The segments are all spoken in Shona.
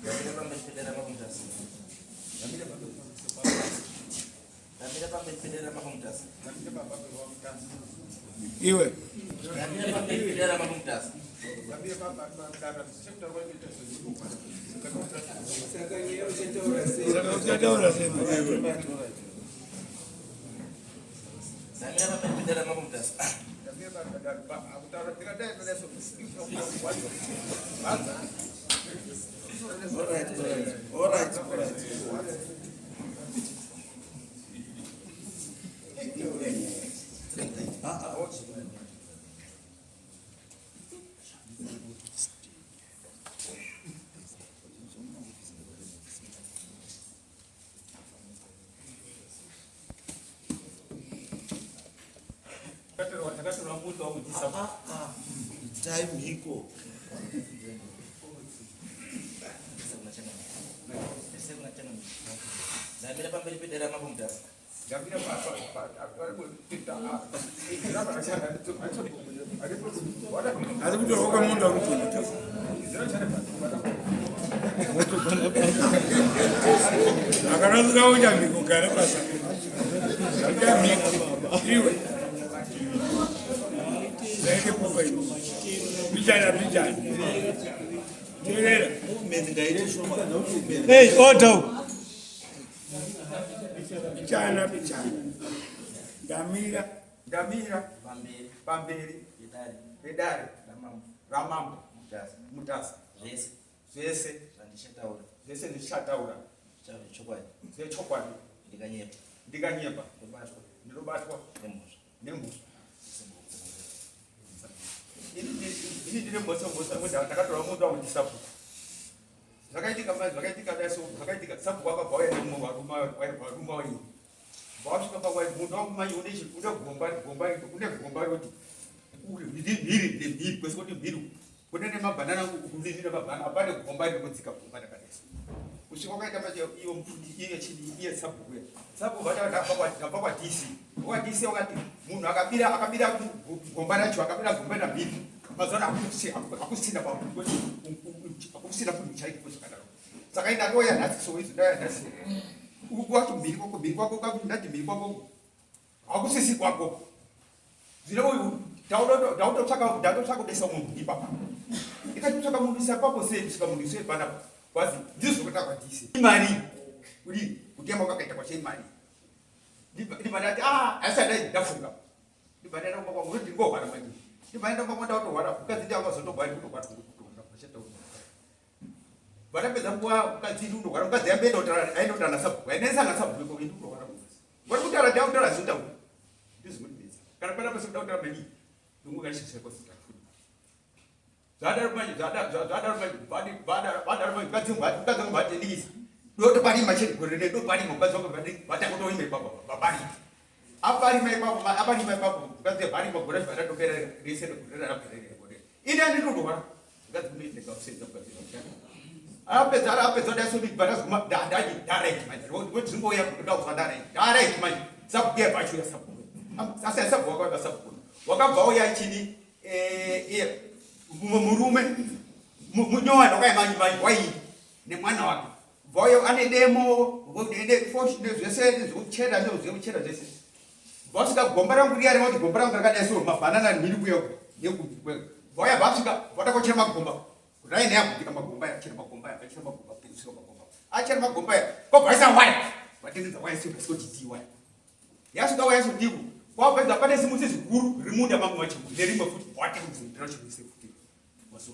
Ndamira pamberi pedare ramambo Mutasa. Ndamira pamberi pedare ramambo Mutasa. Iwe. Ndamira pamberi pedare ramambo Mutasa. Saka uchataura sei? Ndamira pamberi pedare ramambo Mutasa. All right, all right, all right, all right. Ah, ah, okay. Ah, ah, itai mhiko. Ndamira pamberi pedare ramambo Mutasa. Asi kutorwa kwemunda uri kuita. Akanasira kuita mhiko gara basa. Ita mhiko. Iwe. Zaite popa ino. Bijana bijana. Teerera. Movement ngaite shoma. Movement. Hey, order. Bijana bijana. Ndamira. Ndamira Pamberi pamberi pedare pedare ramambo ramambo Mutasa. Mutasa. Zvese Zvese zvandichataura zvese ndichataura zvichave chokwadi. zvechokwadi. Ndikanyepa Ndikanyepa ndobatwa ndinobatwa nemhosva. nemhosva. Ini ndine mhosva mhosva yekuti ndakatora munda wangu ndisabhuku. Zvakaitika manje zvakaitika dai so zvakaitika sabhuku akabva auya nemumwe varume vairi. Vasvika pakwai munda wangu manje une chi une gomba gomba une gomba roti mhiri nemhiri kwese kuti mhiri kune nemabhanana kune nemabhanana apane gomba rinodzika gomba rakadai so. Kusvika kwakaita manje iwo mupfundi iye chini iye sabhuku uya. Sabhuku vati ndabva kwa DC. Kwa DC wakati munhu akabira akabira gomba racho akabira gomba ramhiri. Mazuva ano hakusina pa hakusina munhu chaiko zvakadaro. Saka enda ndouya nhasi so izvi ndauya nhasi. Uku kwacho mhiri kwako mhiri kwako kwako ndati mhiri kwako hakusisi kwako. Zvino uyu ndautotsvaka ndatotsvaka kudaisa munhu ipapa. Ndikatotsvaka munhu isa papo sei kusvika munhu iswe panapa. Kwazi ndizvo zvekuita kwa DC. Imari kuri kutema kwakaita kwacho imari. Ndibva ndati ah asi andai ndafunga. Ndibva ndaenda kumba kwangu ndingohwara manje. Ndibva ndaenda kumba kwangu ndatohwara mukadzi ndiye akazotogwara ndikutogwara ndikutogwara pachataura. Vanapedza nguva mukadzi ndikutogwara mukadzi yamboenda kutaura aenda kutaura nasabhuku ainesa nasabhuku ikoko ndikutogwara. Vari kutaura ndakutaura zvinotaura. Ndizvo kana pana pese kuda kutaura mani ndongokashisa kwasita. Zvadaro manje zvadaro manje vadaro manje mukadzi mukadzi wangu vatendikisa. Dotoparima chete gore rine doparima mukadzi wangu vatangotoima ipapo vaparima. Aparima ipapo aparima ipapo mukadzi varima gore racho ratopera rese gore rapera gore. Ini andinotorwara mukadzi unoita kusenza mukadzi wangu. Apedza apedza dai so ndibva ndaji direct manje. Ngokuti zingouya kuda kuzwa direct. Direct manje. Sabhuku yacho ya sabhuku. Sasa sabhuku wakabva sabhuku. Wakabva uya chini eh iye mumwe murume munyowani wakaima manje wai nemwana wake. Bvoyo ane demo nezvese zvekuchera nezvekuchera zvese. Vasvika gomba rangu riya rinoti gomba rangu rakadai so mabhanana mhiri kuya nekuya. Vauya vasvika voda kochera magomba. Raini yakutika magomba aya, chera magomba aya, chera magomba, chera magomba. Achera magomba aya, kobvaisa waya. Vatengedza waya sio pasiko titi waya. Yasvika waya sio ndiku. Kwabvaisa pane zimuti ziguru rimunda mangu wacho nerimwe futi watengedza ndiro chimwe futi. Waso.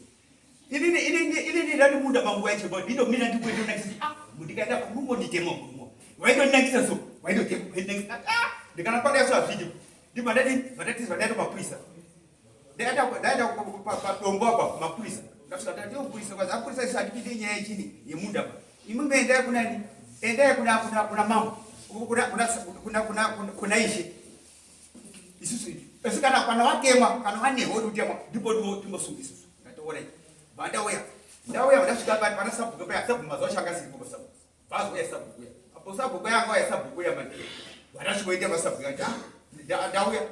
Inini inini inini ndani munda mangu wacho but ndinomira ndikuenda ndakati ah mundikaenda kumungonditema murumo. Waindonakisa so, waindotema, waindonakisa ah ndikana kwada so azvidi. Ndibva ndati vandati zvadaita mapurisa. Ndaenda ndaenda padombo apa mapurisa. Ndasvika ndati mapurisa kwazi apurisa isu hatipinde nyaya yechini yemunda apa. Imimi endai kuna ni endai kuna kuna kuna mambo. Kuna kuna kuna kuna kuna ishe. Isusu asi kana kana watemwa kana wanehwa uri kutemwa ndipo ndimosunga isusu. Ndatoona Vandauya. Ndauya ndasvika pana sabhuku paya sabhuku mazuva acho anga asiripo pasabhuku. Vazouya sabhuku uya. Apo sabhuku yanga auya sabhuku uya manje. Vandasvikoita pasabhuku ati ah ndauya.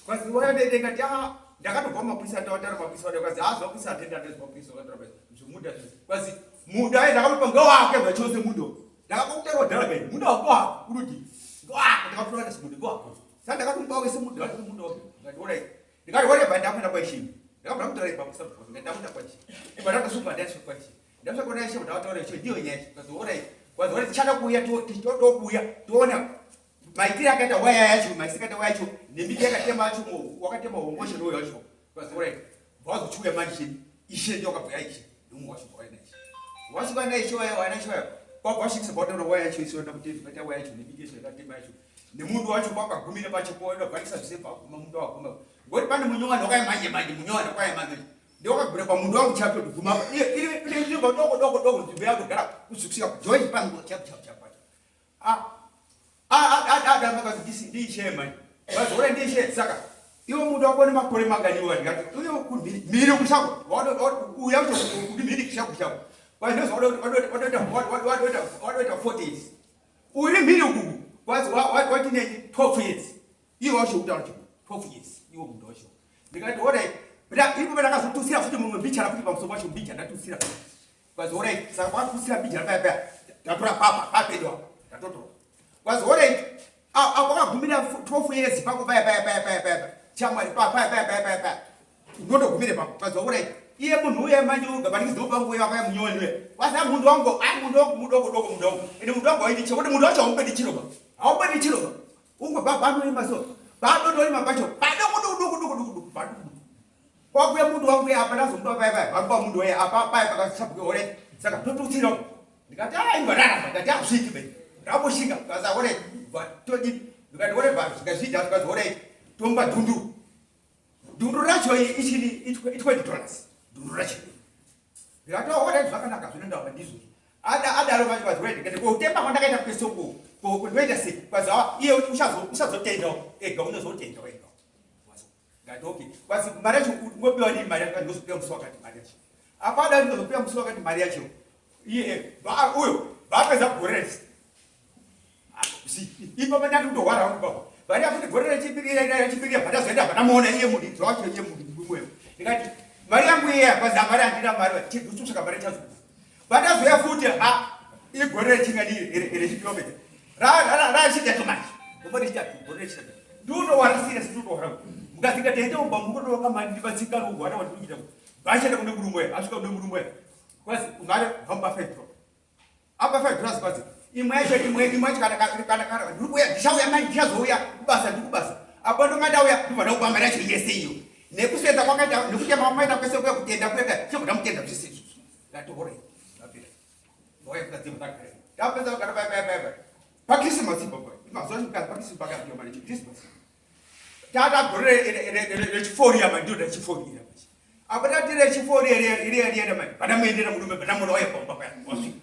Kwazi waya ndengati ah ndakatobva mapurisa ndawatara mapurisa wada kwazi ah zvapurisa atenda ndezvapurisa wakatara zvemunda zvese. Kwazi Munda ayi ndakamupa ngewake zvachose munda. Ndakakuterwa dhara kai. Munda wako wako kurudi. Ngewako ndakatora ndasi munda ngewako. Saka ndakatomupa wese munda wake munda wake. Ndikati alright. Ndikati whatever ndakuenda kwaIshe. Ndakabva ndamutora ipapo sabhuku. Ndikati ndakuenda kwaIshe. Ibva ndakasungwa ndasvika kwaIshe. Ndasvika kuna Ishe ndakataura Ishe ndiyo nyaya. Ndikati alright. Kwazi alright tichada kuuya tokuuya toona maitire akaita waya yacho maisire akaita waya yacho nemiti yakatema yacho wakatema hongoshe ndoyo yacho. Kwazi alright. Vazochiuya manje Ishe ndiyo wakabva Ishe. Nomwe wacho waya naIshe. Wasvika naIshe waya waya naIshe waya. Kwabva wasvikisa bataura waya yacho isona kuti zvakaita waya yacho nemiti yacho yakatema yacho. Nemundu wacho kwakagumira pacho poenda bvarisa zvese bvaguma mundu waguma. Ngoti pane munyowani wakaya manje manje munyowani wakaya manje. Ndewakagura pamundu wangu chapo kuguma. Iye iri iri doko doko doko nzvimbo yako gara kusvikira kujoin pangu chapo chapo chapo. Ah ndiishe manje vazora ndiishe saka iwe munhu wako nemakore mangani iwe ndikati uye mhiri kushako uya kuti mhiri kushako kushako wadoita 40 years uri mhiri ukuku wazi watine 12 years iwe wacho kutaura chiko 12 years iwe munhu wacho ndikati orit ipo ndakazotusira futi mumwe mbichana futi pamusoro pacho mbicha ndatusira Kwazi alright, saka kwakusira mbijana paya paya. Tatora papa papedo apo. Tatotora. Kwazi alright. Apo wakagumira 12 years pako paya paya paya paya paya. Chamwari pa paya paya paya paya paya. Unotogumire papo. Kwazi alright. Iye munhu uye manje ugabatikidza upangu uye wakaya munyowani uye. Kwazi a munhu wangu, a munhu wangu mudoko doko munhu wangu. Ende munhu wangu haidi chiro. Kuti munhu wacho haumupedi chiro ba. Haumupedi chiro ba. Ungo baba anorima so. Paanotorima pacho. Padoko duku duku duku duku. Paduku. Kwakuya mundu wangu apa ndazomuda paya paya vakupa mundu waye apa paya pakasabhuke hore saka totutsira ndikati ah ingwa raramba ndikati azviki be ndamboshinga kaza hore todi ndikati hore ba zvikazviita zvikazi hore tomupa dhundu dhundu racho ichiri i20 dollars dhundu racho. Ndikati oh, hore zvakanaka zvinoenda ndizvo. Adaro manje kwazi wende ndikati kutema kwandakaita kwese uko ndoita sei? Kwazi iye usazotenda ega, unozotenda wega. Ndati okay. Kwazi mari yacho ungopiwa nini mari yacho? Ndinozopiwa musi wakati mari yacho. Apa ndinozopiwa musi wakati mari yacho. Iye uyo vapedza gore rese. Ipapo ndati kutohwara wangu baba. Vari akuti gore rechipiri rechipiri pandazoenda pandamuona iye muridzi wacho iye muridzi mumweyo. Ndikati mari yangu iye kwazi mari handina mari chidusvika mari chazo. Pandazoya futi ha igore rechingani rechipiri wapedza. Ra ra ra chitatu manje. Ndobva chitatu gore rechitatu. Ndinotohwara serious ndinotohwara. Mukadzi tende ubva mukutoka mari ndibatsika ruhwara wandikuita. Vachaenda kune murume asvika kune murume. Kwazi mari hamba 5 dollars. Apa 5 dollars kwazi imwe yacho imwe imwe yacho kana kana kana kana ndiri kuuya ndichauya manje ndichazouya kubasa ndiri kubasa. Apa ndonga ndauya ndobva ndakupa mari yacho yese iyo. Nekusenza kwakaita nekutema kwakaita kwese kuya kutenda kuya chobva ndamutenda zvese izvozvo. Ndati hore. Ndapera. Ndauya kukadzi mukagara. Ndapedza kugara paya paya paya. PaChristmas ipapo. Mazuva acho paChristmas pakapiwa mari Christmas. Tata gore rechifori apa ndiro rechifori iri apa. Apa tati rechifori iri iri iri manje. Pandamuendera murume pandamuona waya pamba paya. Wasvika.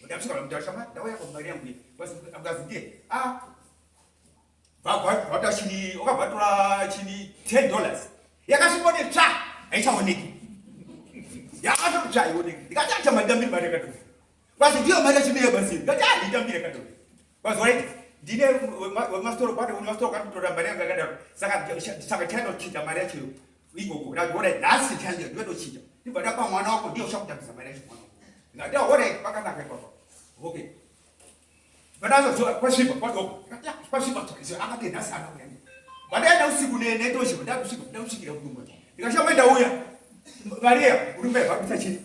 Ndasvika ndamutaura shama ndauya kwa mari yangu iyi. Basi akazi ndiye. Ah. Vabva chini wakabvatora chini 10 dollars. Yakasvika tsva haichaoneki. Yakatoti tsva haioneki. Ndikati acha mandambiri mari yakadai. Basi ndiyo mari yacho basi. Ndikati ah nditambire yakadai. Basi right ndine wemasitoro kwati wemasitoro kwatotora mari yangu yakadaro. Saka chainochinja mari yacho ikoko. Ndati alright nhasi chainja ndinotochinja. Ndibva ndapa mwana wako ndiyo uchakutambisa mari yacho mwana wako. Ndikati alright pakanaka ipapo. Okay. Pandazodziwa kwasviba kwadoko. Kwasviba akati nhasi anauya. Pandaenda usiku netochi ndakusvika ndakusvikira kudumba. Ndikashama ndauya. Mari ya murume vabisa chini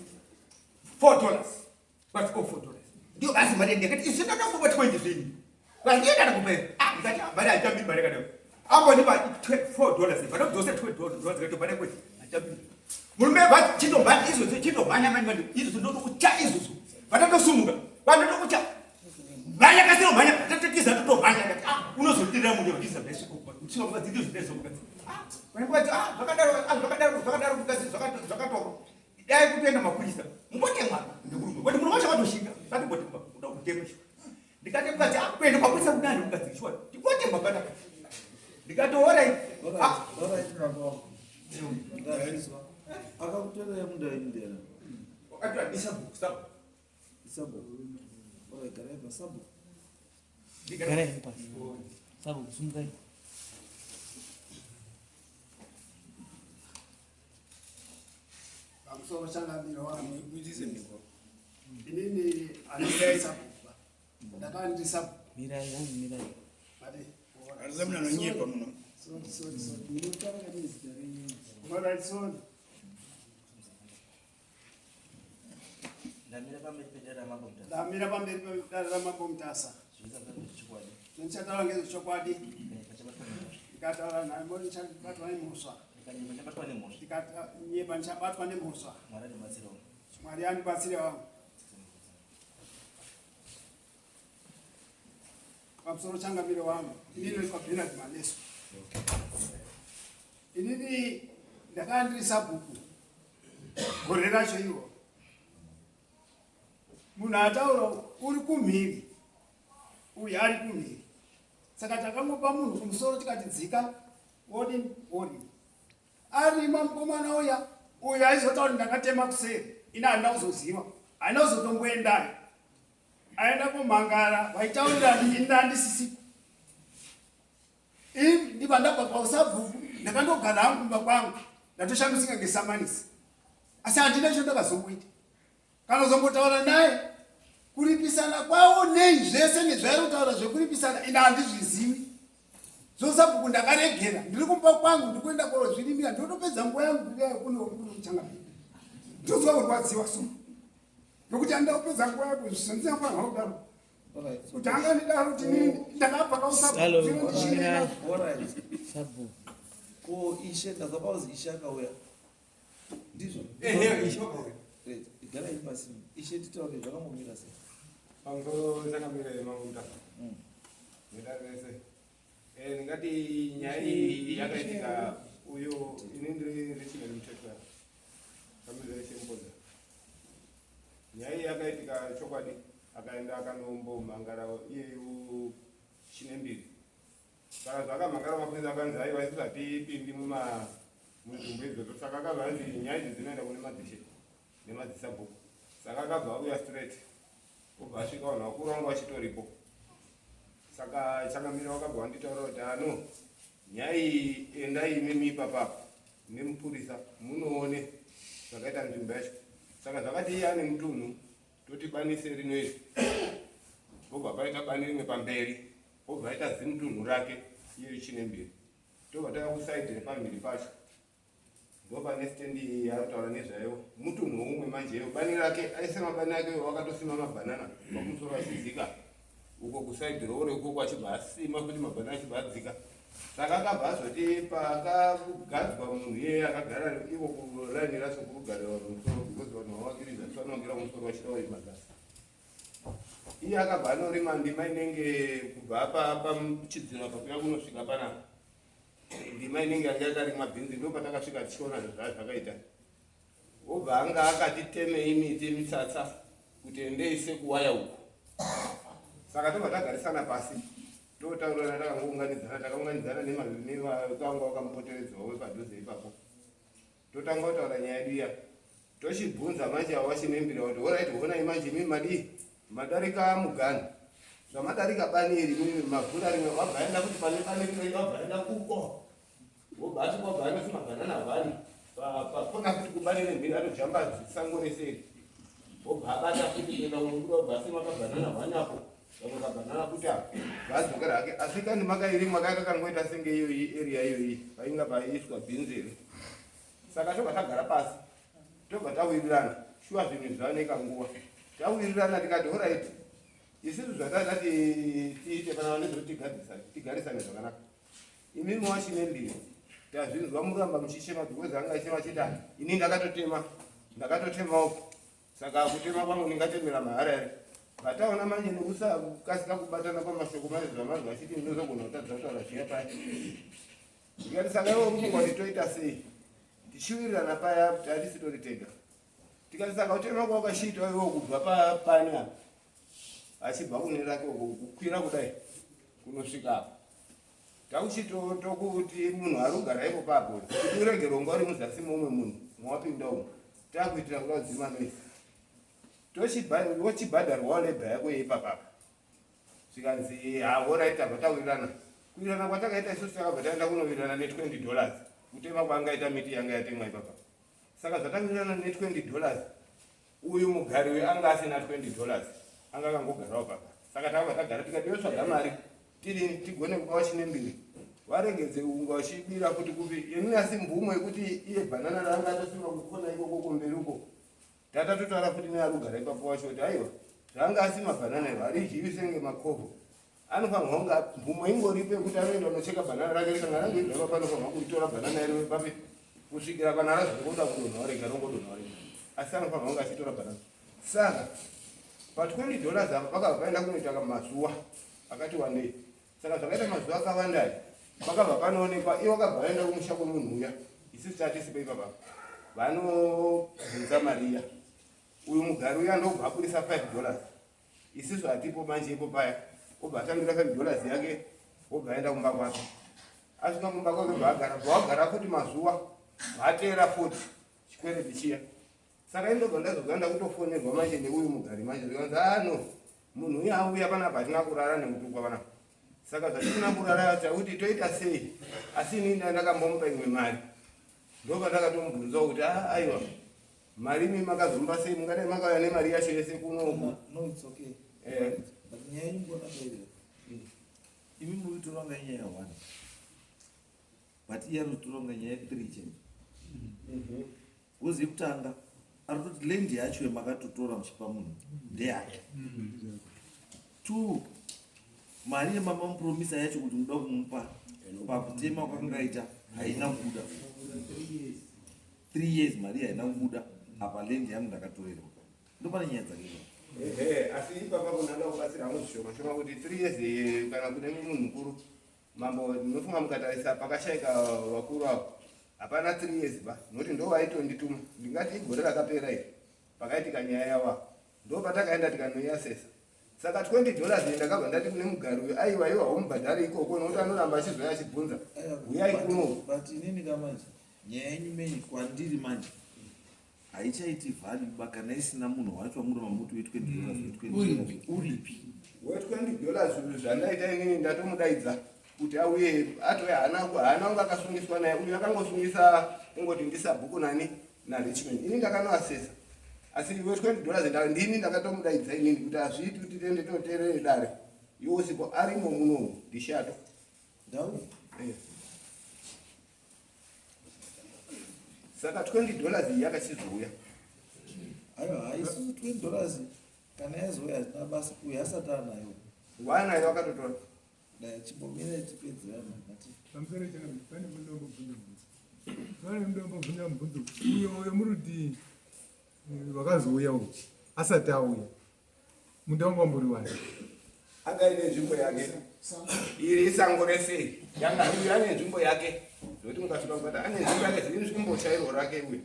4 dollars. But oh 4 dollars. Ndiyo basi mari ndikati isu ndakakupa 20 zvenyu. Vandiye ndakakupa. Ah ndikati mari haitambi mari yakadaro. Ambonipa 4 dollars. Vanodzosa 20 dollars ndikati mari kweti haitambi. Murume va chitomhanya izvozvo chitomhanya manje manje izvozvo ndotokucha izvozvo. Vatatosumuka. Vandotokucha. Mhanya kasiro mhanya tatotiza totomhanya ndati ah unozodirira munhu wabvisa zvese kutsva mukadzi ndizvo ndizvo mukadzi. Ah mukadzi ah zvakadaro ah zvakadaro zvakadaro mukadzi zvakatoma. Dai kutoenda mapurisa mukotemwa ndemurume. Kuti murume wacho watoshinga ngatigotemwa kuda kutema shuwa. Ndikati mukadzi ah kuenda kwapurisa kunani mukadzi shuwa. Tikotemwa pana. Ndikati alright. Ah Alright, baba wangu. Ndazvizwa. Akakutorera munda wenyu ndera. Wakati isabu sabu. Isabu. Alright, garai pasabu. Garai pasi. Sabu, sumukai. Pamusoro changamiro wangu. Muitise miko. Ndakava ndiri sabhuku. Mirai, hanzi mirai. Mati. Harisa munhu anonyepa muno. Sorry, sorry, sorry. Alright, sorry. Ndamira pamberi pedare ramambo Mutasa. Ndamira pamberi pedare ramambo Mutasa. Zvinoita zvechokwadi. Ndichataura ngezvechokwadi. Ndichabatwa nemhosva. Ndikataura nhamo ndichabatwa nemhosva. Ndikanyepa ndichabatwa nemhosva. Ndikanyepa ndichabatwa nemhosva. Mwari andibatsirewo. Mwari andibatsire wangu. Pamusoro changamire wangu. Ini ndinoitwa Bernard Maneso. Inini ndakanga ndiri sabhuku gore racho iro. Munhu ataura uri kumhiri, uyu ari kumhiri. Saka takangopa munhu kumusoro tikati dzika, wodini wodini. Arima mukomana uya, uyu aizotaura ndakatema kuseri, ini handina kuzoziva, handina kuzotomboendayo. Aenda kumhangara vaitaurirana ini ndandisisipo. Ini ndibva ndabva pausabhuku ndakandogara hangu kumba kwangu ndatoshamisika ngesamanisi asi handina chandakazomuita kana kuzombotaura naye kuripisana kwavo nei zvese nezvairi kutaura zvekuripisana ini handizvizivi zvosabhuku ndakaregera ndiri kumba kwangu ndiri kuenda kozvirimira ndotopedza nguva yangu kuuya kuno kuno kuchangamira ndozwa kurwadziwa so nokuti handida kupedza nguva yako zvandinofanirwa kudaro kuti angandidaro kuti inini ndakabva kausabhuku ko ishe ndazwa pauzi ishe akauya ndizvo garai pasi ishe titaure zvakambomira sei pamusoro chakamira yemamunda nedare rese eh, ndingati nyaya iyi yakaitika uyo ini ndiri richimene mutetwa kamizere chempoza Nyaya iyi yakaitika chokwadi akaenda akanombomhangara iyeyu Chinembiri. Saka zvakamhangara mapurisa akanzi aiwa isusu hatipindi muma munzvimbo idzodzo saka akabva anzi nyaya idzi dzinoenda kune madzishe nemadzisabhuku saka akabva auya straight obva asvika vanhu vakuru vanga vachitoripo saka changamire wakabva wanditaura kuti ano ah, nyaya iyi endai imimi ipapapa nemupurisa munoone zvakaita nzvimbo yacho saka zvakati iye ane mutunhu toti banise rino iri obva paita bani rimwe pamberi obva aita zimutunhu rake iyo ichine mbiri tobva tava kusaidhi repamhiri pacho ndopane stendi yaari kutaura nezvayo mutunhu umwe manje iyo bani rake aisema bani ake wakatosima mabhanana pakumusoro achidzika uko kusaidhi roore ukoko achibva asima kuti mabhanana achibva adzika saka akabva azoti pakagadzwa munhu iyeye akagara iko kulaini racho kurugarira vanhu musoro because vanhu vavakiridza tivanongira musoro vachida vaima gasi iye akabva anorima ndima inenge kubva pachidziro apa kuya kunosvika panapa ndima inenge yanga yakarimwa bhinzi ndo patakasvika tichiona zvazvaa zvakaita wobva anga akati temei miti mitsatsa kuti endei sekuwaya uku saka tobva tagarisana pasi totaurirana takangounganidzana takaunganidzana nevakanga vakamupoteredzawo vepadhuze ipapo totanga kutaura nyaya yedu iya tochibvunza manje avo vachinembira kuti orit honai manje imi madii madarika muganhu zvamadarika bani iri mimi mavhura rimwe wabva aenda kuti pane bani rimwe wabva aenda kuko wobva asvika wabva anoti mabhanana vhani pakona futi kubani remhiri atojamba sango rese iri wobva abata futi kuenda kunobuda wobva asima kabhanana vhani apo vamwe kabhanana kuti apo vadzokera hake asi kani makairimwa kaka kangoita senge iyoyi area iyoyi painga paiiswa bhinzi iri saka tobva tagara pasi tobva tawirirana shuwa zvinhu izvi zvaneka nguva tawirirana tikati horaiti isusu zvatanga tiite kana vanezvoti tigarisane zvakanaka imimi wachine mbiri tazvinzwa muramba muchichema because anga achema achiti ah, ini ndakatotema ndakatotemawo saka kutema kwangu ndingatemera mahara here vataona manje nekusakasika kubatana pamashoko manje zvamanzwa achiti ndinozogona kutadza kutaura zviya paya ndikati saka iwe kufunga kuti toita sei tichiwirirana paya hatisi tori tega tikati saka utema kwawakashiita iwe kubva papani apa achibva kune rake uko kukwira kudai kunosvika apa takuchitokuti munhu ari kugara ipo papo kuti urege ronga uri muzasi momwe munhu mwawapinda umu takuitira kuda kudzima noise wochibhadharwawo lebha yako yeipapapa zvikanzi hahorai tabva tawirirana kuwirirana kwatakaita isusu takabva taenda kunowirirana ne20 dollars kutema kwaangaita miti yanga yatemwa ipapa saka zvatawirirana ne20 dollars uyu mugari uyu anga asina 20 dollars Anga akangogarawo papa. Saka takabva tagara tikati yotsvaga mari tiri tigone kupa wachine mbiri. Waregedze unga uchibira kuti kupi ini asi mvumo yekuti iye bhanana ranga atosima kukona ikoko kumberi uko. Tatatotaura futi nearugara ipapo wacho kuti aiwa zvanga asi mabhanana ivo haridyiwi senge makovho. Anofanirwa kunge mvumo ingoripo yekuti anoenda unocheka bhanana rake rikanga rangoibva ipapo anofanirwa kuritora bhanana iri papi kusvikira kana razongoda kudonha rega rongodonha rega asi anofanirwa kunge achitora bhanana. Saka pa 20 dollars apa pakabva paenda kunoita mazuva akati wandei. Saka zvakaita mazuva akawanda aya pakabva panoonekwa ivo vakabva vaenda kumusha kwemunhu uya isusu tatisipo ipapa vanobvunza mari iya uyu mugari uya ndobva abudisa 5 dollars isusu hatipo manje ipo paya obva atambira 5 dollars yake obva aenda kumba kwake asvika kumba kwake bva agara bva wagara futi mazuva vateera futi chikwereti chiya Saka ini ndobva ndazobva ndakutofonerwa manje neuyu mugari manje zvikanzi ah no munhu uyu auya panapa hatina kurara nekutukwa panapa saka zvatisina kurara takuti toita sei asi ini ndakambomupa imwe mari ndobva ndakatomubvunzawo kuti ah aiwa mari imi makazomupa sei mungadai makauya nemari yacho yese kunoku no it's okay eh. but nyaya yenyu mbona kairira imi muri kutoronga nyaya one but iye anotoronga nyaya 3 chaidzo Because yekutanga arikutoti land yacho yamakatotora muchipa munhu ndeyake. Two, mari yemamamupromisa yacho kuti muda kumupa pakutema kwakangaita haina kubuda. Three years mari haina kubuda apa land yangu ndakatorerwa. Ndopane nyaya dzake. Ehe, asi ipapa kunada kubatsira hangu zvishoma shoma kuti three years eh, kana kune munhu mukuru Mambo ndinofunga mukatarisa pakashaika vakuru avo hapana 3 years ba nokuti ndo vaitondituma ndingati igore rakapera iri pakaitika nyaya yavo ndo patakaenda tikanoiasesa saka 20 dollars iyi ndakabva ndati kune mugari uyu aiwa iwa haumubhadhari ikoko nokuti anoramba achizouya achibvunza huyai kuno but inini kamanje nyaya yenyu menyu kwandiri manje haichaiti value ba kana isina munhu wacho wamuri mamuti we 20 dollars we 20 dollars uripi we 20 dollars uyu zvandaita inini ndatomudaidza kuti auye atouya haana haana kunge akasungiswa naye uyu akangosungisa kungoti ndisabhuku nani narichman ini ndakanoasesa asi we 20 dollars ndini ndakatomudaidza inini kuti hazviiti kuti tiende toteerere dare iwo usipo arimo munomu ndishato ndau eh. Saka 20 dollars iyi yakachizouya. Aiwa, haisi 20 dollars kana yazouya hazvina basa uyu asati anayo. Wanayo akatotora. Dai chimbomira tipedzerana ngati. Pamusoro changu pane mundombo bvunza mubvunzo. Pane mundombo bvunza mubvunzo. Uyo uyo murudi eh, wakazouya uyu asati auya. Munda wangu wambori wani. Anga ine nzvimbo yake. Iri isango rese. Yanga uyu ane nzvimbo yake. Zvekuti mukasvika mukati ane nzvimbo yake zviri nzvimbo chairo rake uyu.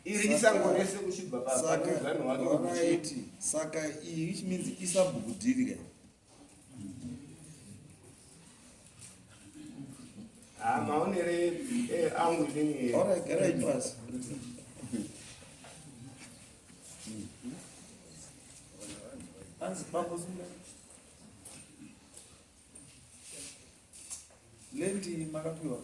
Iri isango rese kuchibva pa pane wake wekuti. Saka iyi which means isabhuku dhiri kai. Ah, maonere eh, angu inini. Alright, garai pasi. Anzi bambo Zunga. Lendi makapiwa.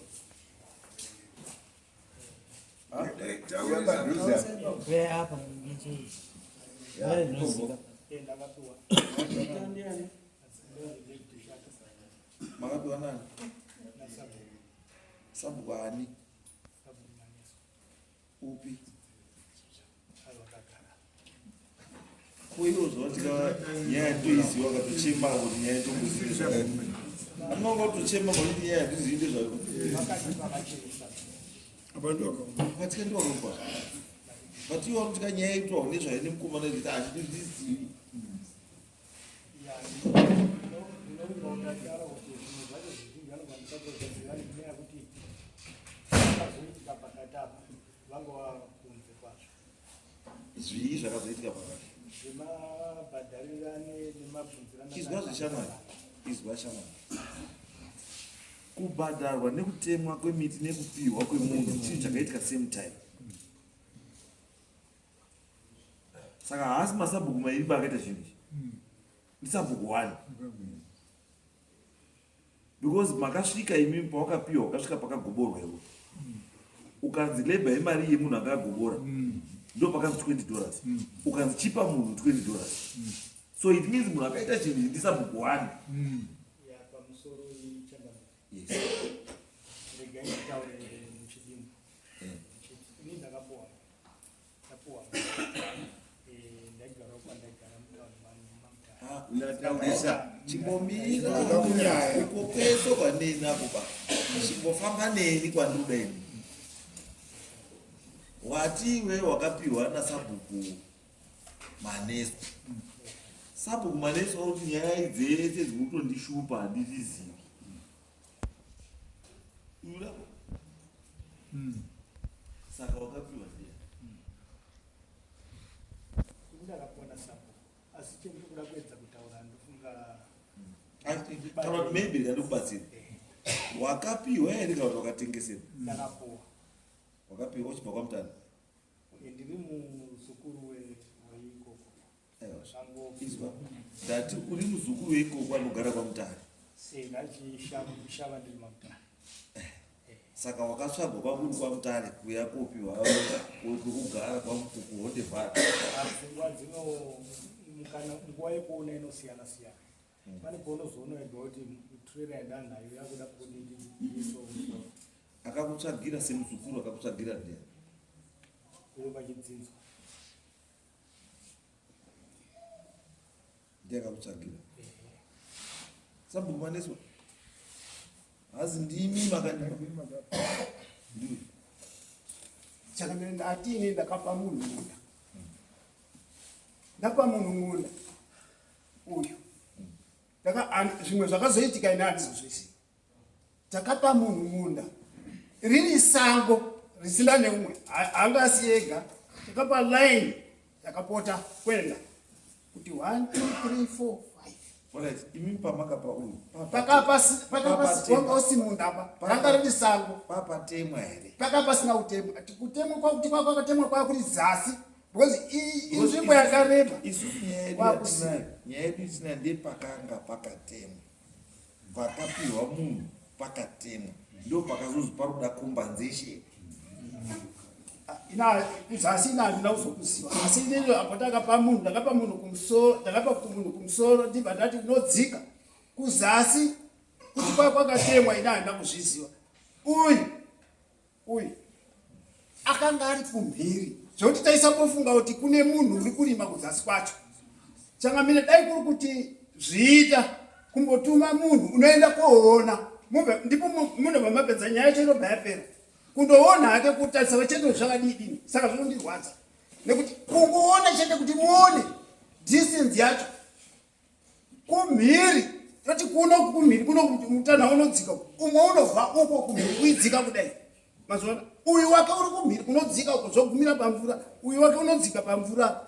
Makapiwa nani? Sabhuku ani? Upi? Ko iwo zvawatika nyaya toiziva wakatochema kuti nyaya tokuzivi zvakadii. Anonga kutochema kuti nyaya hatizivi ndezvako. Vatika ndiwakakupa. But iwo wakutika nyaya itwa nezvayo nemukomana kuti handizvizivi. Zvii zvakazoitika pakati? Izwa zveshamwari, izwa shamwari. Kubhadharwa nekutemwa kwemiti nekupihwa kwemunhu chinhu chakaitika same time. Saka haasi masabhuku mairi baakaita zvinhu izvi. Ndisabhuku one. Because makasvika imi pawakapiwa wakasvika pakagoborwa iwe. Ukanzi labor yemari yemunhu anga agobora. Ndo pakanzi 20 dollars. Ukanzi chipa munhu 20 dollars. So it means munhu akaita chinhu ichi ndisabhuku one. Pamusoro ichangamire. Yes. Regai nditaure muchidimbu. Ini ndakapuwa, ndapuwa, ndaigara kwandaigara mutauni maMutare. Ndataurisa, chimbomira uko kwese kwaneni ako ba, chimbofamba neni kwandinoda ini. Wati iwe wakapiwa nasabhuku Maneso. Sabhuku Maneso kuti nyaya dzese dziri kutondishupa handizizivi. Urako. Saka wakapiwa ndiye. Ini ndakapuwa nasabhuku, asi chendiri kuda kuedza kutaura ndofunga Kana kuti maybe ndikubatsira. Wakapiwa here kana kuti wakatengesera? Ndakapuwa. Wakapiwa uchibva kwaMutare? Ndiri muzukuru weikoko. Aiwa. Zvango. Izwa. Ndati uri muzukuru weikoko anogara kwaMutare. Ndachishava ndiri maMutare. Saka wakatsvagwa kwakuri kwaMutare kuya kopiwa kwekugara kuHonde Valley. Pfungwa dzino kana nguva yekuona inosiyana siyana. Pane paunozoona wega kuti trailer yandanayo yakuda kudii so. Akakutsvagira semuzukuru akakutsvagira ndiani? Uyo pachidzinzwa. Ndiye akakutsvagira. Sabhuku Maneswa. Hazi ndimi makandipa. Ndiwe. Chakamira ndati ini ndakapa munhu munda. Ndapa munhu munda uyu. Zvimwe zvakazoitika ini handizozvisi. Takapa munhu munda riri sango risina neumwe, haangasi ega. Takapa line yakapota kuenda kuti 1 2 3 4 5. Alright, imi pamakapa uyu. Wanga usi munda apa, ranga riri sango. Papatemwa here? Paka pasina kutemwa. Kutemwa kwakuti kwakatemwa kwakuri zasi because inzvimbo yakareba. Isusu nyaya yedu yatinayo, nyaya yedu itinayo ndepakanga pakatemwa. Pakapiwa munhu pakatemwa. Ndo pakazozi paruda compensation. Ina zasi ina handina kuzokuziva, asi inini apo takapa munhu, ndakapa munhu kumusoro, ndakapa munhu kumusoro, ndibva ndati unodzika kuzasi kuti kwakatemwa, ina handina kuzviziva. Uyu akanga ari kumhiri zvekuti taisambofunga kuti kune munhu uri kurima kuzasi kwacho. Changamire, dai kuri kuti zviita kumbotuma munhu unoenda koona, mubve ndipo munobva mapedza nyaya yacho inobva yapera. Kundoona hake kutarisa vachete zvakadii dini, saka zvinondirwadza nekuti kungoona chete kuti muone distance yacho kumhiri, toti kuno kumhiri kuno mutanha unodzika, umwe unobva uko kumhiri kuidzika kudai. Mazuva uyu wake uri kumhiri kunodzika uko zvogumira pamvura, uyu wake unodzika pamvura.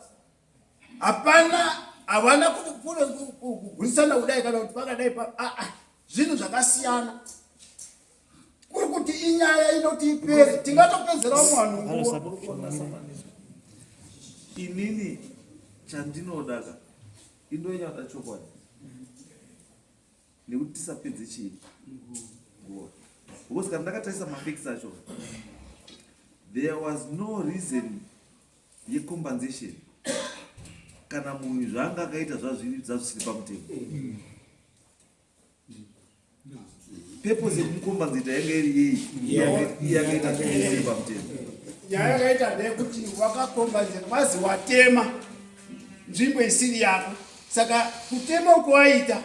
Hapana, havana kugurisana kudai kana kuti pakadai pa zvinhu zvakasiyana. Kuri kuti inyaya inoti ipere, tingatopedzera umwe vanhu nguva. Inini chandinoda ka indonyada chokwadi nekuti tisapedze chii nguva, because kana ndakatarisa mafacts acho, there was no reason yecompensation kana munhu zvaanga akaita zvazviri zvazvisiri pamutemo. Purpose yekumucompensate yanga iri yei? Iye akaita zvisiri pamutemo. Nyaya yakaita ndeyekuti wakacompensate wazi watema nzvimbo isiri yako, saka kutema uko waita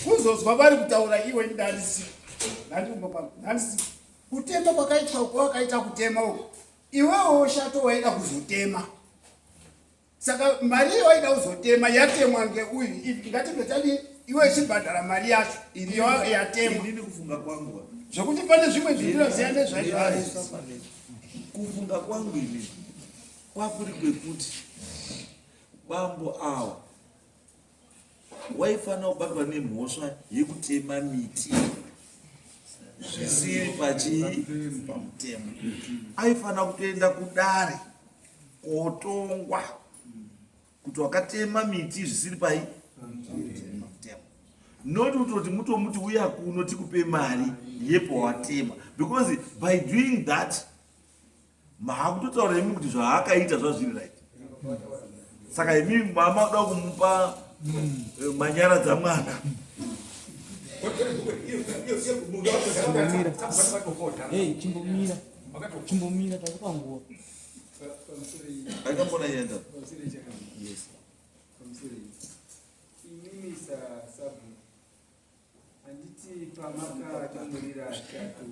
kuzozwa vari kutaura iwe ndarisi ndarisi kutema kwakaitwa uko wakaita kutema uko iwewo shato waida kuzotema, saka mari iyo waida kuzotema yatemwa ngeuyu. Ngatibve tadi iwe ichibhadhara mari yacho iyo yatemwa. Inini kufunga kwangu Zvokuti pane zvimwe zvindinoziva ndezvaizvo. Kufunga kwangu inini kwakuri kwekuti bambo awa waifanira kubatwa nemhosva yekutema miti zvisiri pachii pamutemo. Aifanira kutoenda kudare kotongwa kuti wakatema miti zvisiri pai pamutemo, not kutoti mutomuti uya kuno tikupe mari yepawatema, because by doing that maakutotaura imi kuti zvaakaita zvazviri right. Saka imi mama uda kumupa manyaradza mwana. Hey, chimbomira. Chimbomira takupa nguva. Aikambona yenda. Yes. Imimi sasabhuku handiti pamakatumurira shato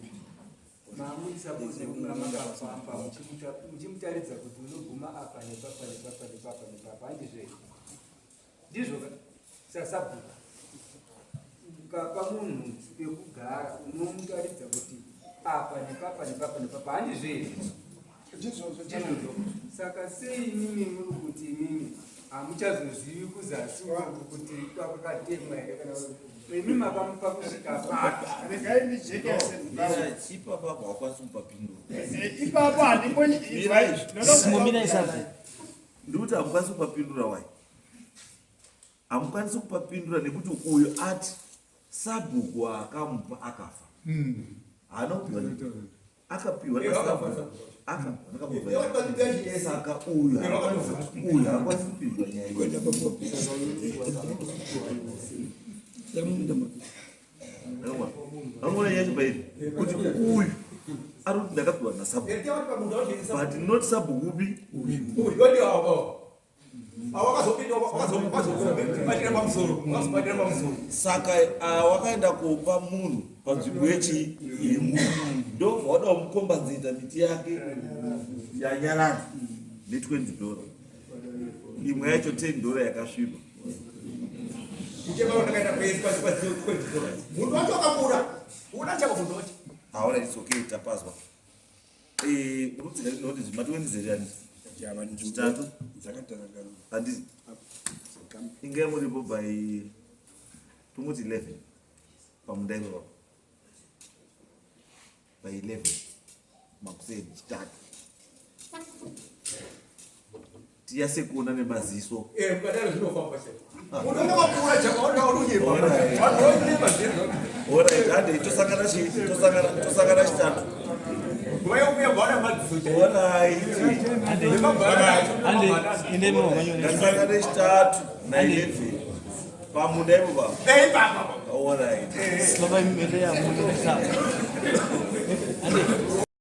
mamuisapoze kunga makafamba muchimutaridza kuti unoguma apa nepapa nepapa nepapa nepapa handizvo here ndizvo ka sasabhuku ukapa munhu pekugara unomutaridza kuti apa nepapa nepapa nepapa handizvo here ndizvozvo saka sei imimi muri kuti imimi hamuchazozivi kuzasi uku kuti kwakatemwa here kana imi makamupa kusvika papi Regai ndijekese. Ipapa apo haukwanisi kupapindura. Ipapo handikoni. Chimbomira isabhuku. Ndikuti hamukwanisi kupapindura wai. Hamukwanisi kupapindura nekuti uyu ati sabhuku akamupa akafa. Haana kupiwa akapiwa nasabhuku. Akapiwa saka uyu uyu haakwanisi kupindura nyaya iyi. Vanoona nyaya yacho kuti uyu ari kuti ndakapiwa nasabhuku but not sabhuku upi saka wakaenda kopa munhu panzvimbo yechi yemunhu ndobva wada kumukombanzita miti yake yanyarara ne20 dollar imwe yacho 10 dollar yakasviba Munhu wacho akakura una chako munhu wacho haona it's okay tapazwa unotsika ndinoti zvimatiwendizerani zvitatu handiti inge muripo by tongoti 11 pamunda ipapo by 11 makuseni chitatu tiyase kuona nemaziso mukadaro zvinofamba sei munhu unokakura chako unonyepa vanhu vonyepa zviro Alright, hande tosangana chii tosangana tosangana chitatu vayouya vaona madziso Alright. Ngasangane chitatu na 11 pamunda ipo pa. Alright. Baba imele ya munhu. Ande.